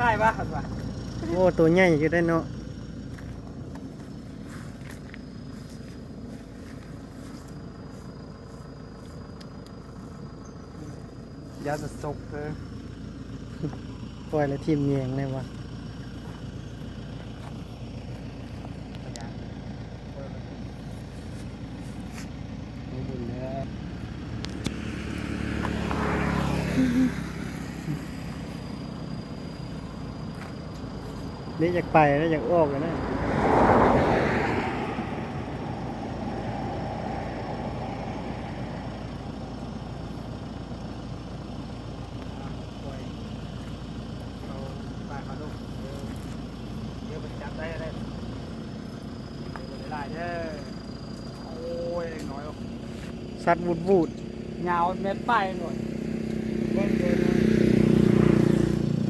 ໄດ້ປະວ່າ ໂອ້ ໂຕໃຫຍ່ຢູ່ເດ້ເນາະ. ຢ່າສະສົກເດີ ປ່ອຍແລ້ວຖິ້ມແຍງໄດ້ບໍ່? ນີ້ຢາກໄປແລ້ວ ຢາກອອກແລ້ວນະ. ສັດວູດໆ ຍາວແມັດປາຍໂລດ.